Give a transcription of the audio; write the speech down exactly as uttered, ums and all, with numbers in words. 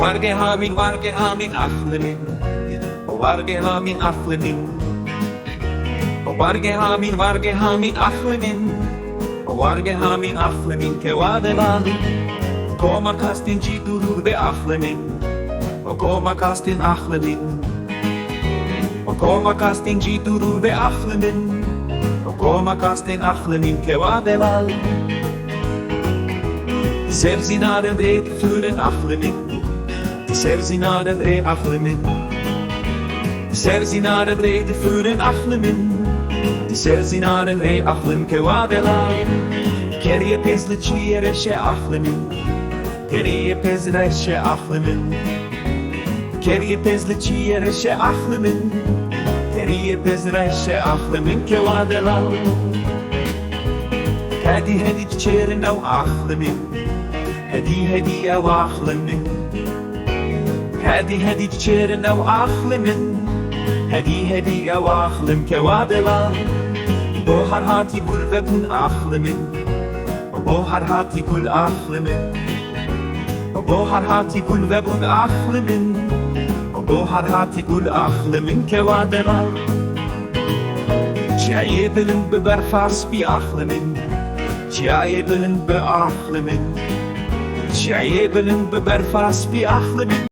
Wargê hamîn, wargê hamîn axlimîn. Wargê hamîn axlimîn. Wargê hamîn, wargê hamîn axlimîn. Wargê hamîn axlimîn kewa delal. Koma kastên cî dûrûr bê axlimîn. Koma kastên axlimîn. Koma kastên cî dûrûr bê axlimîn. Koma kastên axlimîn kewa delal. Ser zînarên rê difirin axlimîn. Ser zînarên rê axlimîn. Ser zînarên rê difirin axlimîn. Ser zînarên rê axlim kewa delal. Keriyê pêz li çiyê reşe axlimîn. Keriyê pêz reşe axlimîn. Keriyê pêz li çiyê reşe axlimîn. Keriyê pêz reşe axlimîn kewa delal. Hedî hedî diçêrin ew axlimîn. Hedî hedî ew axlimîn. Hedî hedî diçêrin ew axlimîn. Hedî hedî ew axlim kewa delal. Bohar hatî gul vebûn axlimîn. Bohar hatî gul axlimîn. Bohar hatî gul vebûn axlimîn. Bohar hatî gul axlimîn kewa delal. Çiyayê bilind bi berfa spî axlimîn. Çiyayê bilind bi axlimîn. Çiyayê bilind bi berfa spî axlimîn.